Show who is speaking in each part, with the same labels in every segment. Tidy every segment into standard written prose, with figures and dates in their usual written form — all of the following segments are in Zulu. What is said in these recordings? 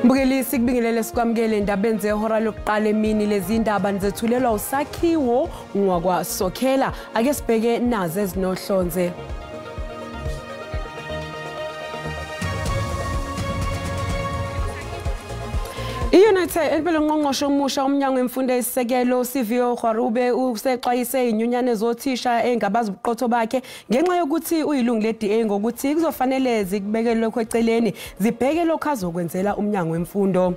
Speaker 1: Mbukeli, sikubingelele sikwamukele endabeni zehora lokuqala emini. Lezi ndaba nizethulelwa uSakhiwo ngwakwaSokhela. Ake sibheke nazo ezinohlonze. I-United empela ungqongqoshe omusha umnyango wemfundo eyisisekelo Siviwe Gwarube usexwayise inyunyane zothisha engabazi ubuqotho bakhe ngenxa yokuthi uyilungu le-DA ngokuthi kuzofanele zikubeke lokho eceleni zibheke lokho azokwenzela umnyango wemfundo.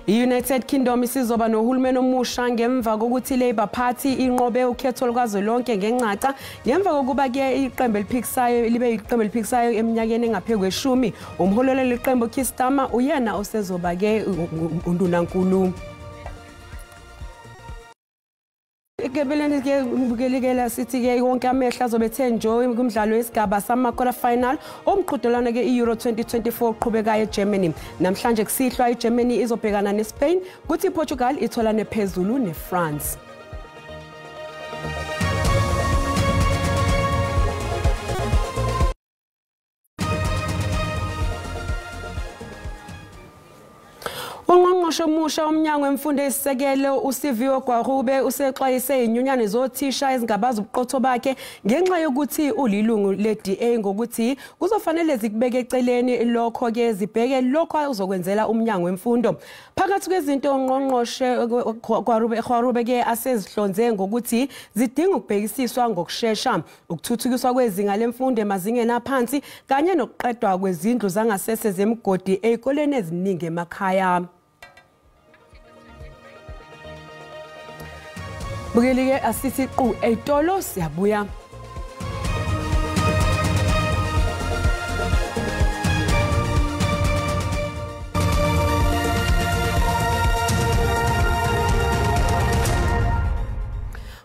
Speaker 1: I-United Kingdom isizoba nohulumeni omusha ngemva kokuthi Labour Party inqobe ukhetho lukazwelonke ngencaca ngemva kokuba ke iqembu eliphikisayo libe iqembu eliphikisayo eminyakeni engaphezu kweshumi. Umholeli leqembu Keir Starmer uyena osezoba ke undunankulu. Ekebeleni ke mbukelikela sithi ke wonke amehlo azobe ethe njo kumdlalo wesigaba sama quarter final omqhudelwano ke i-Euro 2024 oqhubekayo eGermany. Namhlanje kusihlwa iGermany izobhekana neSpain kuthi iPortugal itholane phezulu neFrance. Ungqongqoshe omusha womnyango wemfundo eyisisekelo uSiviwe Gwarube usexwayise inyunyane zothisha ezingabazi ubuqotho bakhe ngenxa yokuthi ulilungu le-DA ngokuthi kuzofanele zikubeke eceleni lokho ke zibheke lokho uzokwenzela umnyango wemfundo. Phakathi kwezinto ungqongqoshe Gwarube ke asezihlonze ngokuthi zidinga ukubhekisiswa ngokushesha, ukuthuthukiswa kwezinga lemfundo emazingeni aphansi kanye nokuqedwa kwezindlu zangasese zemigodi ezikoleni eziningi emakhaya. Bukeli ke asithi qu eyitolo siyabuya.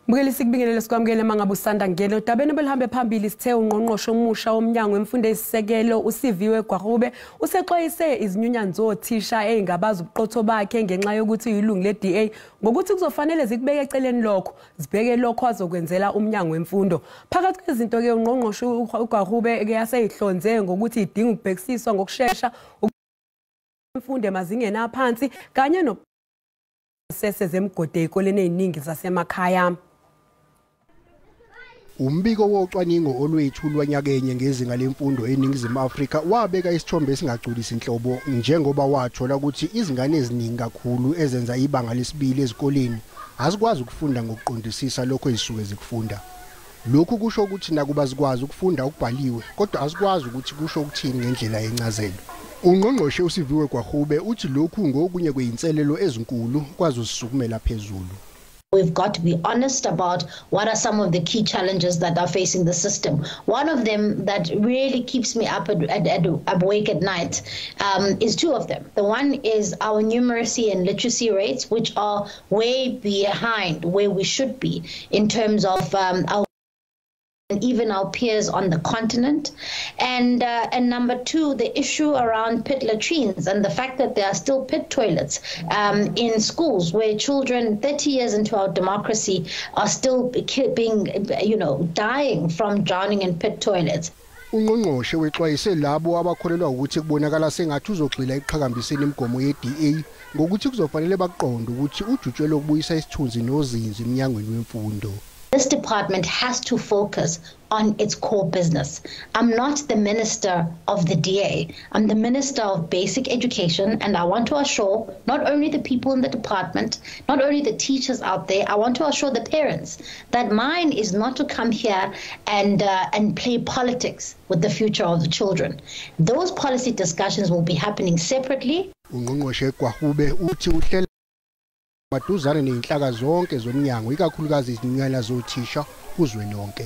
Speaker 1: Mbukeli, sikubingelele sikwamukele mangabe usanda ngena odabeni obelihambe phambili. Sithe ungqongqoshe omusha womnyango wemfundo eyisisekelo uSiviwe Gwarube usexwayise izinyunyana zothisha ezingabazi ubuqotho bakhe ngenxa yokuthi uyilungu le-DA ngokuthi kuzofanele zikubeke eceleni lokho zibheke lokho azokwenzela umnyango wemfundo. Phakathi kwezinto ke ungqongqoshe uGwarube ke yaseyihlonze ngokuthi idinga ukubhekisiswa ngokushesha imfundo emazingeni aphansi kanye nokusese zemigodi ezikoleni eziningi zasemakhaya.
Speaker 2: Umbiko wocwaningo olwethulwa nyakenye ngezinga lemfundo eNingizimu Afrika wabeka isithombe esingagculisi inhlobo njengoba wathola ukuthi izingane eziningi kakhulu ezenza ibanga lesibili ezikoleni azikwazi ukufunda ngokuqondisisa lokho ezisuke zikufunda. Lokhu kusho ukuthi nakuba zikwazi ukufunda okubhaliwe kodwa azikwazi ukuthi kusho ukuthini ngendlela yencazelo. Ungqongqoshe uSiviwe Gwarube uthi lokhu ngokunye kweyinselelo ezinkulu kwazosisukumela phezulu.
Speaker 3: We've got to be honest about what are some of the key challenges that are facing the system. One of them that really keeps me up awake at night is two of them. The one is our numeracy and literacy rates, which are way behind where we should be in terms of our and even our peers on the continent. And number two, the issue around pit latrines and the fact that there are still pit toilets in schools where children 30 years into our democracy are still being, dying from drowning in pit toilets.
Speaker 2: Ungqongqoshe wexwayise labo abakholelwa ukuthi kubonakala sengathi uzogxila ekuqhakambiseni imigomo ye-DA ngokuthi kuzofanele baqonde ukuthi ujutshelwe ukubuyisa isithunzi nozinzo emnyangweni wemfundo.
Speaker 3: This department has to focus on its core business. I'm not the minister of the DA. I'm the minister of basic education, and I want to assure not only the people in the department, not only the teachers out there, I want to assure the parents that mine is not to come here and play politics with the future of the children. Those policy discussions will be happening separately.
Speaker 2: Ungqongqoshe Gwarube uthi uhlela maduzane nezinhlaka zonke zomnyango ikakhulukazi izinyunyana zothisha kuzwelonke.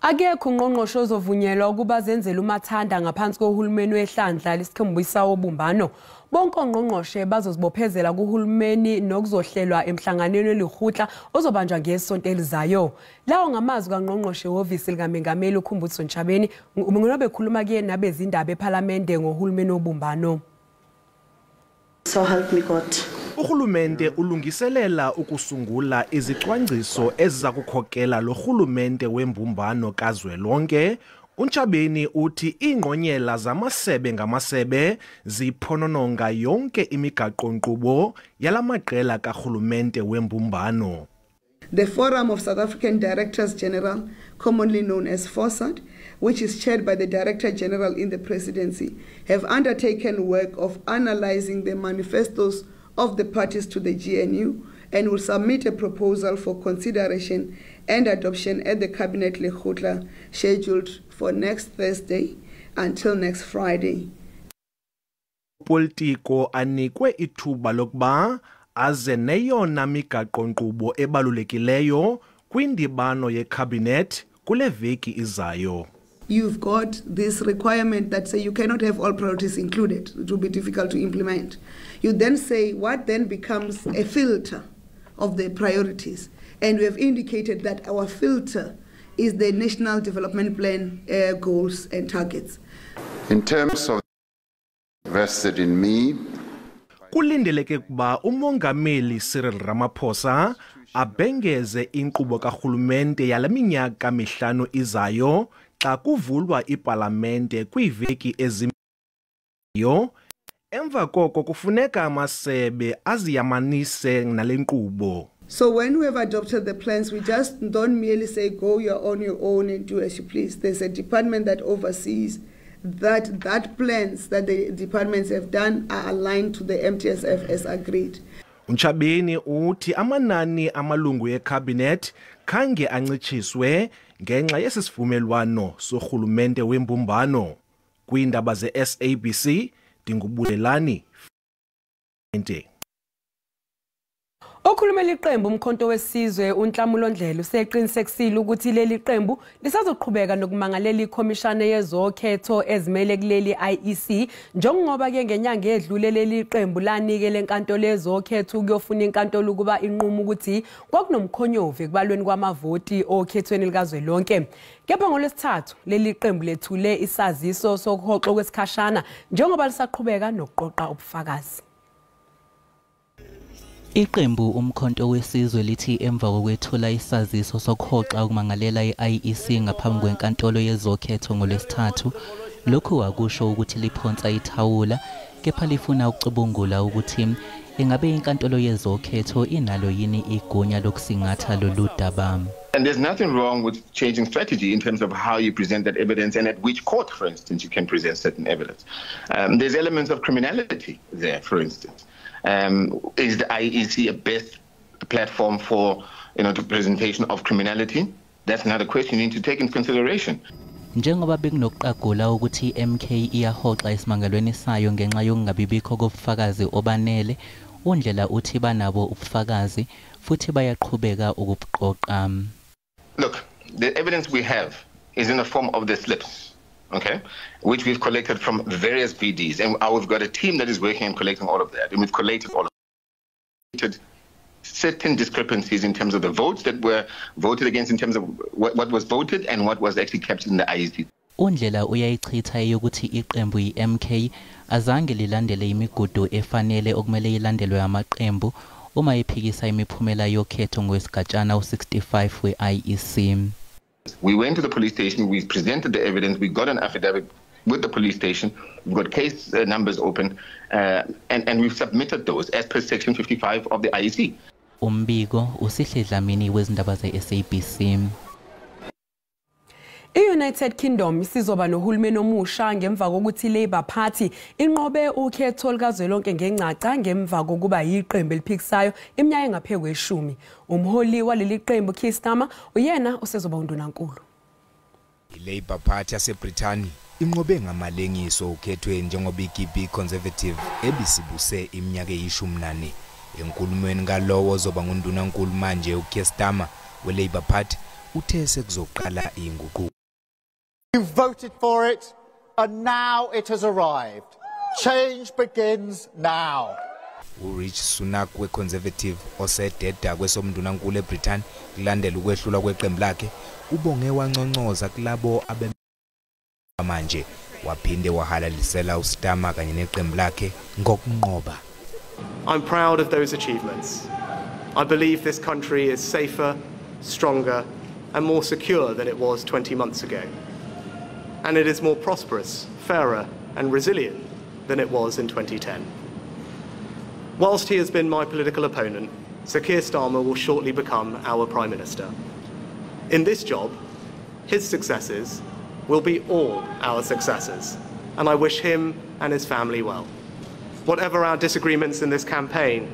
Speaker 1: Akekho ungqongqoshe ozovunyelwa ukuba zenzele umathanda ngaphansi kohulumeni wehlandla lesikhombisa wobumbano. Bonke ongqongqoshe bazozibophezela kuhulumeni nokuzohlelwa emhlanganweni welihutla ozobanjwa ngesonto elizayo. Lawo ngamazwi kangqongqoshe wehhovisi likaMengameli uKhumbudzo Ntshavheni ngoba ekhuluma kuye nabezindaba ePhalamende ngohulumeni wobumbano.
Speaker 4: So help me God.
Speaker 5: Uhulumende ulungiselela ukusungula izicwangciso eziza kukhokela lo rhulumente wembumbano kazwelonke UNtshabeni uthi iingqonyela zamasebe ngamasebe ziphonononga yonke imigaqo-nkqubo yalamaqela karhulumente wembumbano.
Speaker 6: The Forum of South African Directors General, commonly known as FOSAD, which is chaired by the Director General in the Presidency, have undertaken work of analyzing the manifestos of the parties to the GNU and will submit a proposal for consideration and adoption at the Cabinet Lekgotla scheduled for next Thursday until next Friday.
Speaker 5: Politiko anikwe ithuba lokuba aze neyona migaqo-nkqubo ebalulekileyo kwindibano yeKhabinet kule veki izayo.
Speaker 6: You've got this requirement that say you cannot have all priorities included. It will be difficult to implement. You then say what then becomes a filter of the priorities. And we have indicated that our filter is the National Development Plan goals and targets.
Speaker 7: In terms of vested in me,
Speaker 5: kulindeleke ukuba uMongameli Cyril Ramaphosa abhengeze inkqubo karhulumente yale minyaka mihlanu izayo xa kuvulwa ipalamente kwiiveki ezimiyo. Emva koko kufuneka amasebe aziyamanise nale nkqubo.
Speaker 6: So when we have adopted the plans, we just don't merely say go you're on your own and do as you please. There's a department that oversees that plans that the departments have done are aligned to the MTSF as agreed.
Speaker 5: UNtshabeni uthi amanani amalungu eCabinet khange ancitshiswe ngenxa yesi sivumelwano sorhulumente wembumbano. Kwiindaba ze-SABC ndinguBulelani Fente.
Speaker 1: Okhulumela iqembu Umkhonto weSizwe uNhlamulo Ndlela useqinisekisile ukuthi leli qembu lisazoqhubeka nokumangalela ikhomishana yezokhetho ezimele kuleli IEC, njengoba ke ngenyanga edlule leli qembu lanikele enkantolo yezokhetho ukuyofuna inkantolo ukuba inqume ukuthi kwakunomkhonyovu ekubalweni kwamavoti okhethweni likazwelonke. Kepha ngoLwesithathu leli qembu lethule isaziso sokuhoxa kwesikhashana njengoba lisaqhubeka nokuqoqa ubufakazi.
Speaker 8: Iqembu Umkhonto weSizwe lithi emva kokwethula isaziso sokuhoxa ukumangalela i-IEC ngaphambi kwenkantolo yezokhetho ngoLwesithathu, lokhu akusho ukuthi liphonsa ithawula, kepha lifuna ukucubungula ukuthi ingabe inkantolo yezokhetho inalo yini igunya lokusingatha lolu daba.
Speaker 9: And there's nothing wrong with changing strategy in terms of how you present that evidence and at which court, for instance, you can present certain evidence. There's elements of criminality there, for instance. Is the IEC a best platform for, the presentation of criminality? That's another question you need to take into consideration.
Speaker 8: Njengoba bekunokuqagula ukuthi MK iyahoxa esimangalweni sayo ngenxa yokungabibikho kobufakazi obanele, uNdlela uthi banabo ubufakazi futhi bayaqhubeka ukubuqoqa.
Speaker 9: Look, the evidence we have is in the form of the slips, okay, which we've collected from various BDs, and we've got a team that is working and collecting all of that, and we've collated all of it. Certain discrepancies in terms of the votes that were voted against, in terms of what was voted and what was actually captured in the IEC.
Speaker 8: Undlela uyayichitha yokuthi iqembu iMK azange lilandele imigudu efanele okumele ilandelwe amaqembu uma iphikisa imiphumela yokhetho ngowesigatshana u65 we-IEC.
Speaker 9: We went to the police station, we presented the evidence, we got an affidavit with the police station, we've got case numbers open, and we've submitted those as per section 55 of the IEC.
Speaker 8: Umbiko uSihle Dlamini wezindaba ze-SABC.
Speaker 1: I-United Kingdom isizoba nohulumeni omusha ngemva kokuthi Labour Party inqobe ukhetho likazwelonke ngencaca ngemva kokuba yiqembu eliphikisayo iminyaka engaphezu kweshumi. Umholi waleli qembu Keir Starmer uyena osezoba undunankulu.
Speaker 10: I-Labour Party yaseBrithani inqobe ngamalengiso ukhethweni njengoba iKP Conservative ebisibuse iminyaka eyi-14. Enkulumweni kalowo ozoba ngundunankulu manje uKeir Starmer we-Labour Party uthe sekuzoqala inguquko.
Speaker 11: You voted for it, and now it has arrived. Change begins now.
Speaker 10: uRishi Sunak we-Conservative osededa kwesomndunankulu eBrithani kulandela ukwehlulwa kweqembu lakhe ubonge wanconcoza kulabo abe manje waphinde wahalalisela uStarmer kanye neqembu lakhe ngokunqoba.
Speaker 12: I'm proud of those achievements. I believe this country is safer, stronger and more secure than it was 20 months ago. And it is more prosperous, fairer, and resilient than it was in 2010. Whilst he has been my political opponent, Sir Keir Starmer will shortly become our Prime Minister. In this job, his successes will be all our successes, and I wish him and his family well. Whatever our disagreements in this campaign,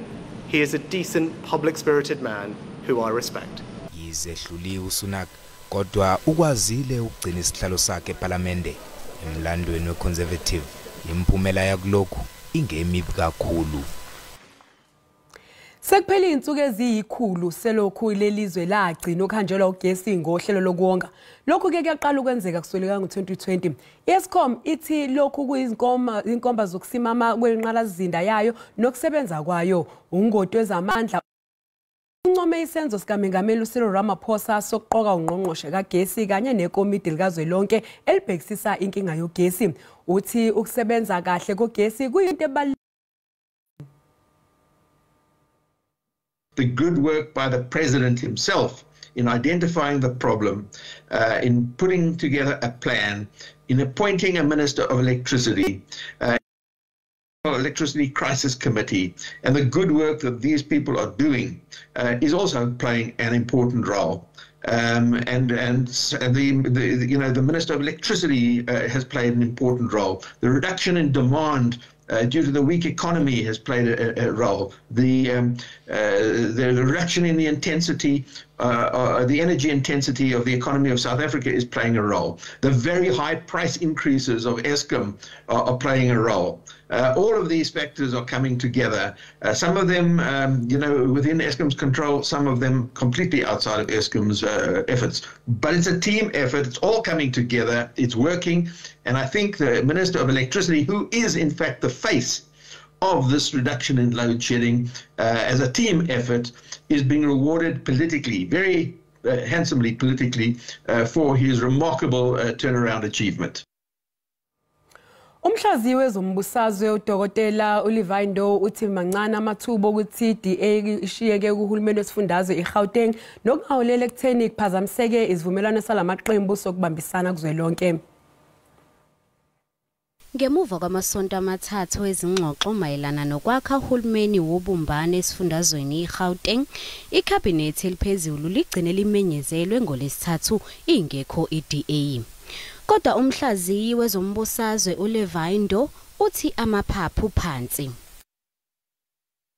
Speaker 12: he is a decent, public-spirited man who I respect.
Speaker 10: Yize ehluliwe uSunak, kodwa ukwazile ukugcina isihlalo sakhe ePhalamende. Emlandweni weConservative, imiphumela yakulokhu ingemibi kakhulu.
Speaker 1: Sekuphele izinsuku eziyikhulu selokhu lelizwe lagcina ukuhanjelwa ugesi ngohlelo lokuwonga. Lokhu ke kuyaqala ukwenzeka kusukela ngo-2020. Eskom ithi lokhu kuyizinkomba zokusimama kwenqalasizinda yayo nokusebenza kwayo. Ungoti wezamandla uncome isenzo sikaMengameli uCyril Ramaphosa sokuqoka ungqongqoshe kagesi kanye nekomidi likazwelonke elibhekisisa inkinga yogesi. Uthi ukusebenza kahle kogesi kuyinto ebalulekile.
Speaker 13: The good work by the president himself in identifying the problem, in putting together a plan, in appointing a minister of electricity, Electricity Crisis Committee, and the good work that these people are doing is also playing an important role. And the you know, the Minister of Electricity has played an important role. The reduction in demand due to the weak economy has played a role. The reduction in the intensity, the energy intensity of the economy of South Africa is playing a role. The very high price increases of Eskom are playing a role. All of these factors are coming together. Some of them, you know, within Eskom's control, some of them completely outside of Eskom's efforts. But it's a team effort. It's all coming together. It's working. And I think the Minister of Electricity, who is in fact the face of this reduction in load shedding as a team effort, is being rewarded politically, very handsomely politically, for his remarkable turnaround achievement.
Speaker 1: Umhlaziyi wezombusazwe uDokotela uLevi Ndou uthi mancane amathuba okuthi iDA ishiyeke kuhulumeni wesifundazwe iGauteng nokungaholela ekutheni kuphazamiseke isivumelwano salamaqembu sokubambisana kuzwelonke.
Speaker 14: Ngemuva kwamasonto amathathu ezingxoxo mayelana nokwakha uhulumeni wobumbano esifundazweni iGauteng, ikhabhinethi eliphezulu ligcine limenyezelwe ngolesithathu ingekho iDA. Kodwa umhlaziyi wezombusazwe uLevi Ndou uthi amaphaphu phansi.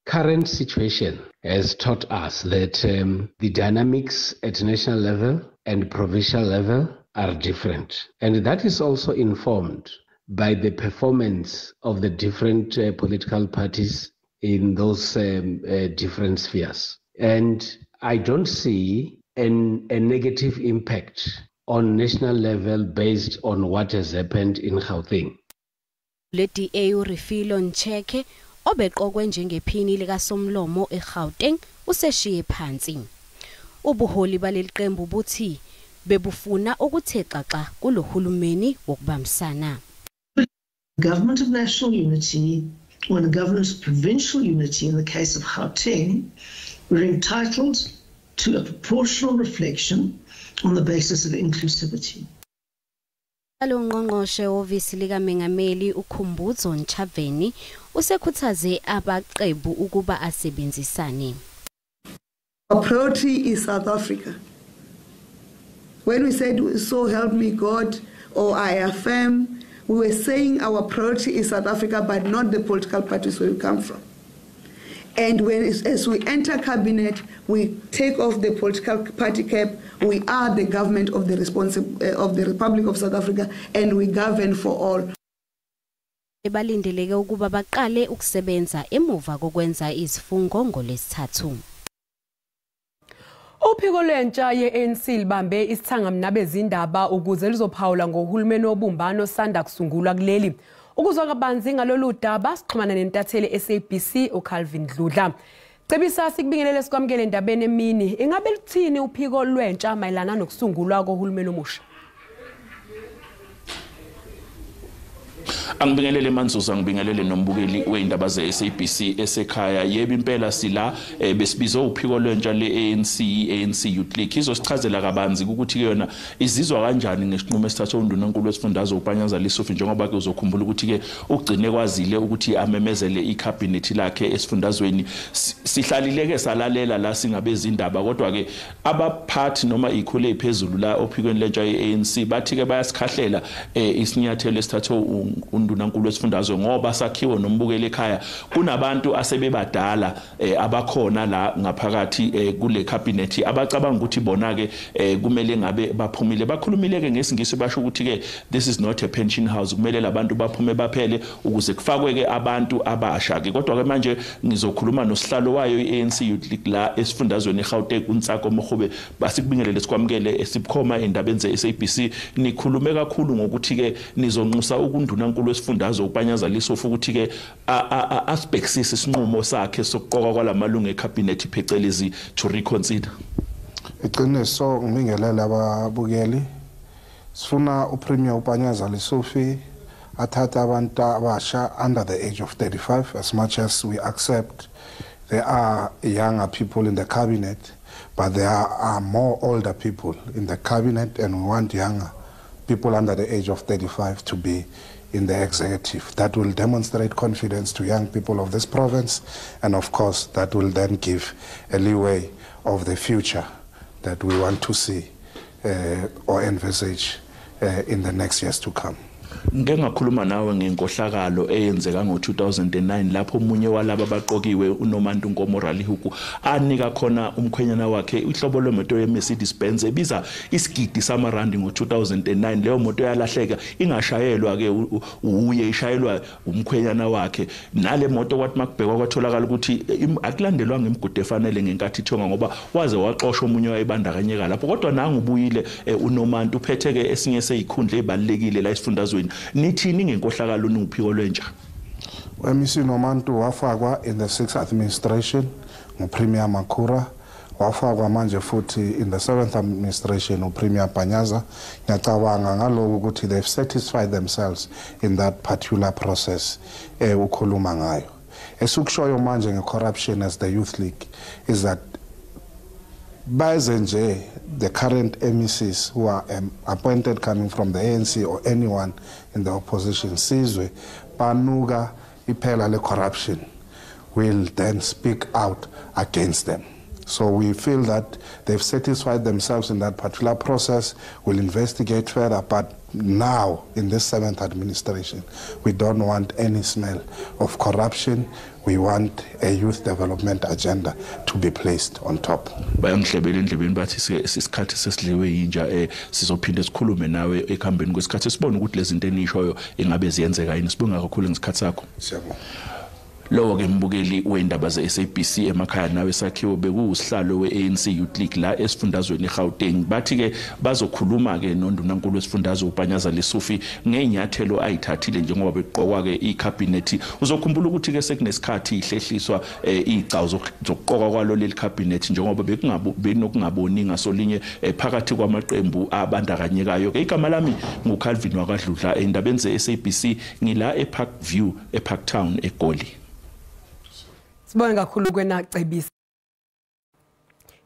Speaker 15: Current situation has taught us that the dynamics at national level and provincial level are different, and that is also informed by the performance of the different political parties in those different spheres. And I don't see a negative impact on national level based on what has happened in Gauteng.
Speaker 14: Le DA uRefilo Ncheke obeqokwe njengephini likaSomlomo eGauteng useshiye phansi. Ubuholi baleli qembu buthi bebufuna ukuthe xaxa kulohulumeni wokubambisana.
Speaker 16: Government of national unity or the government of provincial unity in the case of Gauteng, we're entitled to a proportional reflection on the basis of inclusivity.
Speaker 14: Lo ngqongqoshe wehhovisi likaMengameli uKhumbudzo Ntshavheni usekhuthaze abaqembu ukuba asebenzisane.
Speaker 6: Our priority is South Africa. When we said, so help me God, or I affirm, we were saying our priority is South Africa, but not the political parties where we come from. And when, as we enter cabinet, we take off the political party cap. We are the government of the of the Republic of South Africa, and we govern for all.
Speaker 14: Balindeleke ukuba baqale ukusebenza emuva kokwenza izifungo ngolesithathu.
Speaker 1: Uphiko lwentsha ye-ANC libambe isithangami nabezindaba ukuze lizophawula ngohulumeni wobumbano osanda kusungulwa kuleli. Ukuzwa kabanzi ngalolu daba sixhumana nentatheli SABC uCalvin Dludla. Cebisa, sikubingelele sikwamukele endabeni emini. Ingabe luthini uphiko lwentsha mayelana nokusungulwa kohulumeni omusha?
Speaker 17: Angibingelele Manzuza, ngibingelele nombukeli weindaba ze-SABC esekhaya. Yebo impela sila besibizo uphiko lwentsha le-ANC, ANC Youth League. Izosichazela kabanzi ukuthi ke yona izizwa kanjani ngesinqumo esithathwe undunankulu wesifundazwe uPanyaza Lesufi, njengoba ke uzokhumbula ukuthi ke ugcine kwazile ukuthi amemezele ikhabhinethi lakhe esifundazweni. Sihlalile ke salalela la singabezindaba, kodwa ke abaphathi noma ikhule ephezulu la ophikweni lentsha ye-ANC bathi ke bayasikhahlela isinyathelo esithathwe undunankulu wesifundazwe, ngoba sakhiwo nombukeli ekhaya kunabantu asebebadala abakhona la ngaphakathi kule cabinet abacabanga ukuthi bona ke kumele ngabe baphumile. Bakhulumile ke ngesingisi basho ukuthi ke this is not a pension house, kumele labantu baphume baphele ukuze kufakwe ke abantu abasha ke. Kodwa ke manje ngizokhuluma nosihlalo wayo iANC Youth League la esifundazweni eGauteng, uNtsako Mogobe. Basikubingelele sikwamukele esibukhoma endabeni ze-SABC. Nikhulume kakhulu ngokuthi ke nizonxusa ukundunankulu wesifundazwe uPanyaza Lesufi ukuthi ke asibhekisise isinqumo sakhe sokuqoka kwalamalungu ecabinet, phecelezi to reconsider.
Speaker 18: Iqiniso, ngibingelele ababukeli. Sifuna uPremier uPanyaza Lesufi athathe abantu abasha under the age of 35. As much as we accept there are younger people in the cabinet, but there are more older people in the cabinet, and we want younger people under the age of 35 to be in the executive. That will demonstrate confidence to young people of this province, and of course that will then give a leeway of the future that we want to see or envisage in the next years to come.
Speaker 17: Ngike ngakhuluma nawe ngenkohlakalo eyenzeka ngo-2009 lapho omunye walaba abaqokiwe, uNomantu Nkomo Ralehoko, anika khona umkhwenyana wakhe uhlobo lwemoto ye-Mercedes Benz ebiza isigidi samarandi ngo-2009. Leyo moto yalahleka ingashayelwa ke uye, ishayelwa umkhwenyana wakhe. Nale moto kwathi makubhekwa kwatholakala ukuthi akulandelwanga imigudu efanele ngenkathi ithengwa, ngoba waze waxoshwa omunye wayebandakanyeka lapho. Kodwa nangu ubuyile uNomantu, uphethe ke esinye seyikhundla ezibalulekile la esifundazweni. Nithini ngenkohlakalo niwuphiko lwentsha?
Speaker 18: MEC Nomantu wafakwa in the sixth administration nguPremier Makhura, wafakwa manje futhi in the seventh administration uPremier Panyaza. Ngiyacabanga ngalokhu ukuthi they've satisfied themselves in that particular process ukhuluma ngayo. Esikushoyo manje nge-corruption as the Youth League is that baze nje the current MECs who are appointed coming from the ANC or anyone in the opposition, sizwe banuka iphela le corruption, will then speak out against them. So we feel that they've satisfied themselves in that particular process. We'll investigate further, but now in this seventh administration, we don't want any smell of corruption. We want a youth development agenda to be placed on top.
Speaker 17: Bayangihlebela endlebeni bathi isikhathi sesidliwe yinja. Sizophinde sikhulume nawe ekuhambeni kwesikhathi, sibone ukuthi lezi zinto enishoyo ingabe ziyenzeka yini. Sibonga kakhulu ngesikhathi sakho.
Speaker 18: Siyabonga.
Speaker 17: Lowo ke mbukeli wendaba ze-SABC emakhaya nawe sakhiwo bekuwusihlalo we-ANC Youth League la esifundazweni eGauteng. Bathi ke bazokhuluma ke nondunankulu wesifundazwe uPanyaza Lesufi ngeenyathelo ayithathile njengoba beqokwa ke icabinet. Uzokhumbula ukuthi ke sekunesikhathi ihlehliswa igcawu zokuqokwa kwalo leli cabinet, njengoba bekunokungaboni ngasolinye phakathi kwamaqembu abandakanyekayo. Ke igama lami nguCalvin wakadludla, endabeni ze-SABC ngila ePark View, ePark Town, eGoli.
Speaker 1: Sibonge kakhulu kwena Cebisa.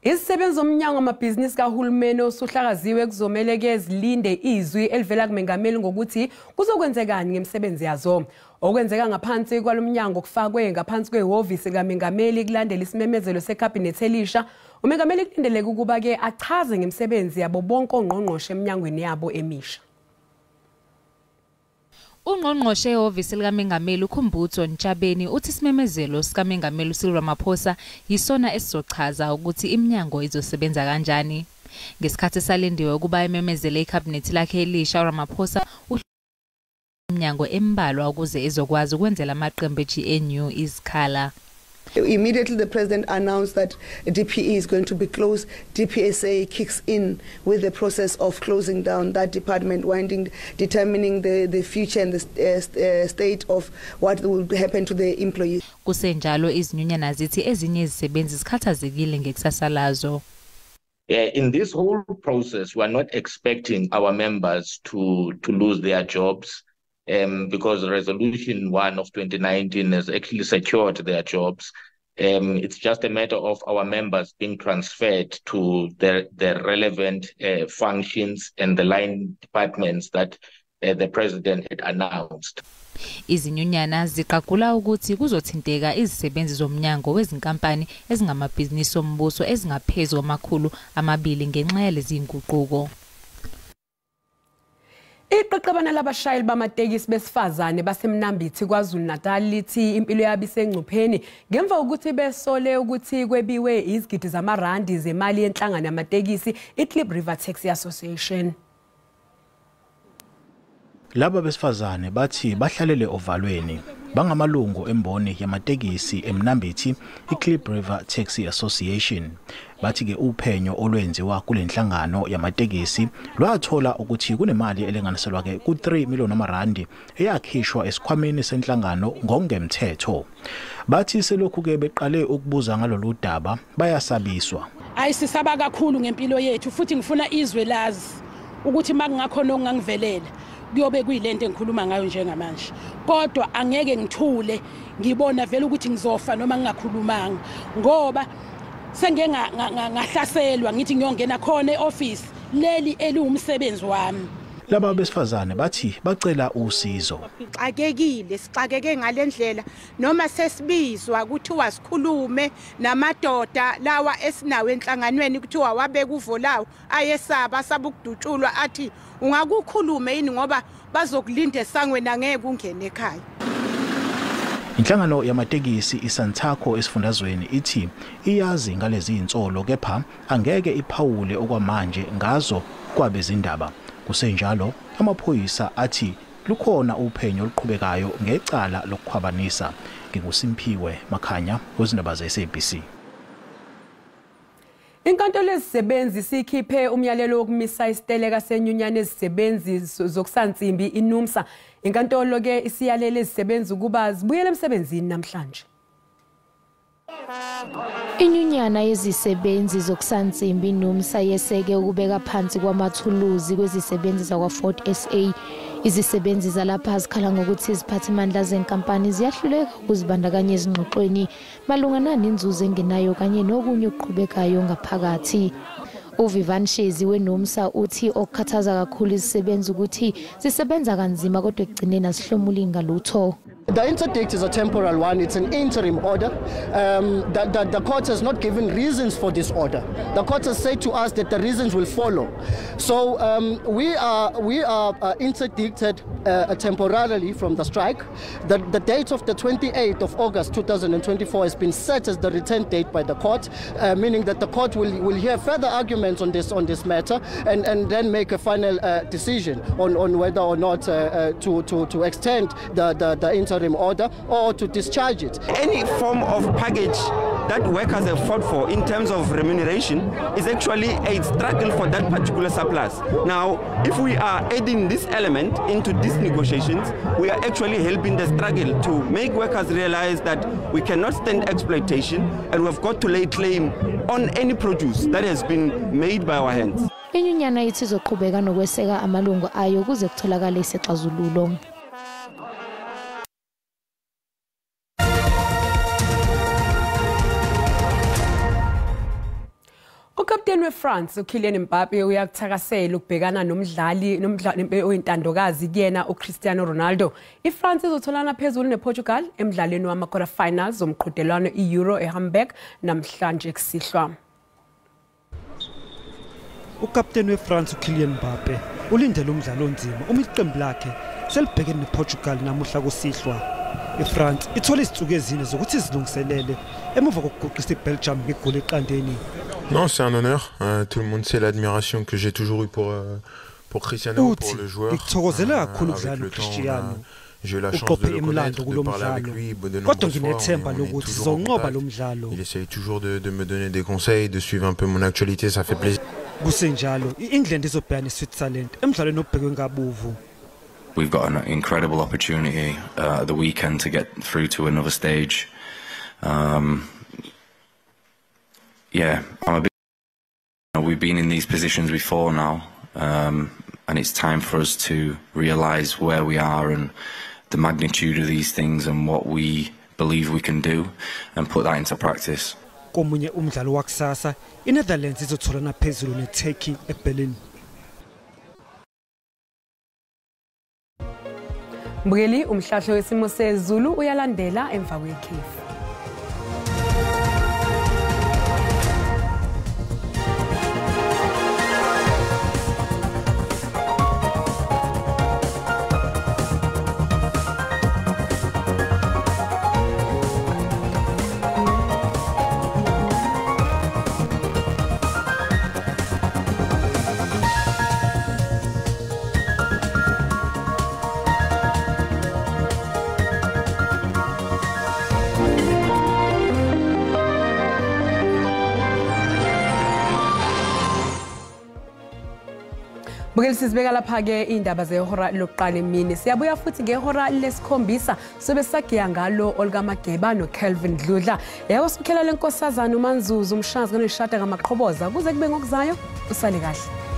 Speaker 1: Izisebenzi zomnyango wamabhizinisi kahulumeni osuhlakaziwe kuzomele ke zilinde izwi elivela kumengameli ngokuthi kuzokwenzekani ngemisebenzi yazo. Okwenzeka ngaphansi kwalomnyango kufakwe ngaphansi kwehhovisi likamengameli kulandela isimemezelo sekhabhinethi elisha. Umengameli kulindeleke ukuba ke achaze ngemisebenzi yabo bonke ongqongqoshe eminyangweni yabo emisha.
Speaker 19: Ungqongqoshe ehhovisi likamengameli uKhumbudzo Ntshavheni uthi isimemezelo sikamengameli Cyril Ramaphosa yisona esizochaza ukuthi iminyango izosebenza kanjani. Ngesikhathi salindiwe ukuba ememezele ikhabhinethi lakhe elisha, Ramaphosa iminyango embalwa ukuze ezokwazi ukwenzela amaqembu e-GNU izikhala.
Speaker 6: Immediately the president announced that DPE is going to be closed, DPSA kicks in with the process of closing down that department, winding, determining the future and the state of what will happen to the employees.
Speaker 19: Kusenjalo izinyunyana zithi ezinye izisebenzi zikhathazekile ngekusasa lazo.
Speaker 20: In this whole process, we are not expecting our members to lose their jobs. because Resolution 1 of 2019 has actually secured their jobs. It's just a matter of our members being transferred to the relevant functions and the line departments that the president had announced.
Speaker 19: Izinyunyana ziqagula ukuthi kuzothinteka izisebenzi zomnyango wezinkampani ezingamabhizinisi ombuso ezingaphezulu kwama-200 ngenxa yalezi nguquko.
Speaker 1: Iqeqebana labashayeli bamatekisi besifazane baseMnambithi KwaZulu-Natal lithi impilo yabo isengcupheni ngemva kokuthi besole ukuthi kwebiwe izigidi zamarandi zemali yenhlangano yamatekisi iKlip River Taxi Association.
Speaker 17: Laba besifazane bathi bahlalele ovalweni bangamalungu emboni yamatekisi eMnambithi iKlip River Taxi Association. Bathi ke uphenyo olwenziwa kulenhlangano yamatekisi lwathola ukuthi kunemali elinganiselwa ke ku3 million amarandi eyakhishwa esikhwameni senhlangano ngongemthetho. Bathi selokhu ke beqale ukubuza ngalolu daba bayasabiswa.
Speaker 21: Ayisisaba kakhulu ngempilo yethu futhi ngifuna izwe lazi ukuthi makungakhona okungangivelela kuyobe kuyilento engikhuluma ngayo njengamanje, kodwa angeke ngithule ngibona vele ukuthi ngizofa noma ngingakhulumanga, ngoba sengeke ngahlaselwa ngithi ngiyongena khona eoffice leli eliwumsebenzi wami.
Speaker 17: Laba besifazane bathi bacela usizo.
Speaker 22: Sixakekile, sixakeke ngalendlela noma sesibizwa kuthiwa sikhulume namadoda lawa esinawo enhlanganweni kuthiwa wabeka uvo lawo ayesaba sabukudutshulwa athi ungakukhulume yini ngoba bazokulinda esangweni angeke ungene ekhaya.
Speaker 17: Inhlangano yamatekisi iSantaco esifundazweni ithi iyazi ngalezi insolo kepha angeke iphawule okwamanje ngazo kwabezindaba. Kusenjalo amaphoyisa athi lukhona uphenyo oluqhubekayo ngecala lokukhwabanisa. NginguSimphiwe Makhanya wezindaba ze-SABC.
Speaker 1: Inkantolo yezisebenzi sikhiphe umyalelo wokumisa isiteleka senyunyana ezisebenzi zokusansimbi iNUMSA. Inkantolo ke isiyalele izisebenzi ukuba zibuyele emsebenzini namhlanje.
Speaker 23: Inyunyana yezisebenzi zokusansimbi iNUMSA yeseke ukubeka phansi kwamathuluzi kwezisebenzi zakwa-Ford SA. Izisebenzi zalapha zikhala ngokuthi iziphathimandla zenkampani ziyahluleka ukuzibandakanya ezingxoxweni malungana nenzuzo engenayo kanye nokunye okuqhubekayo ngaphakathi. uVivan Shezi weNUMSA uthi okukhathaza kakhulu izisebenzi ukuthi zisebenza kanzima kodwa ekugcineni azihlomuli ngalutho.
Speaker 24: The interdict is a temporal one. It's an interim order. The court has not given reasons for this order. The court has said to us that the reasons will follow. So we are interdicted temporarily from the strike. The date of the 28th of August 2024 has been set as the return date by the court, meaning that the court will hear further arguments on this matter and then make a final decision on whether or not to extend the interim order or to discharge it.
Speaker 25: Any form of package that workers have fought for in terms of remuneration is actually a struggle for that particular surplus. Now, if we are adding this element into these negotiations, we are actually helping the struggle to make workers realize that we cannot stand exploitation and we've got to lay claim on any produce that has been made by our hands.
Speaker 23: Inyunyana ithi izoqhubeka nokweseka amalungu ayo ukuze kutholakale isixazululo.
Speaker 1: Ukapteni weFrance uKylian Mbappe uyakuthakasela ukubhekana nomdlali oyintandokazi kuyena uCristiano Ronaldo. IFrance izotholana phezulu nePortugal emdlalweni wama-quarter finals zomqhudelwano iEuro eHamburg namhlanje kusihlwa.
Speaker 26: Ukapteni weFrance uKylian Mbappe ulindele umdlalo onzima uma iqembu lakhe selibhekene nePortugal namuhla kusihlwa. IFrance ithole izinsuku ezine zokuthi izilungiselele emuva kokuguqisa iBelgium ngegoli eqandeni.
Speaker 27: Non, c'est un honneur. Tout le monde sait l'admiration que j'ai toujours eue pour Cristiano, pour le joueur. Avec le temps, j'ai eu la chance de le connaître, de parler avec lui de nombreuses fois. On est toujours en contact. Il essaye toujours de me donner des conseils, de suivre un peu mon actualité, ça fait plaisir.
Speaker 26: Kusenjalo, iEngland izobhekana neSwitzerland emdlalweni obhekwe ngabovu.
Speaker 28: We've got an incredible opportunity at the weekend to get through to another stage. Yeah, I'm a bit. We've been in these positions before now, and And it's time for us to realise where we are and the magnitude of these things and what we believe we can do and put that into practice.
Speaker 26: Komunye umdlalo wakusasa, iNetherlands izotholana phezulu neTurkey eBerlin.
Speaker 1: Mbukeli, umhlahlo wesimo sezulu uyalandela emva kwekhefu. Bukeli, sizibeka lapha-ke iy'ndaba zehora lokuqala emini. Siyabuya futhi ngehora lesikhombisa sobe sagiya ngalo olukaMageba noKelvin Dludla. Yebo, sikhela lenkosazana uManzuzu umshazi kanishada ngamaqhoboza kuze kube ngokuzayo usale kahle.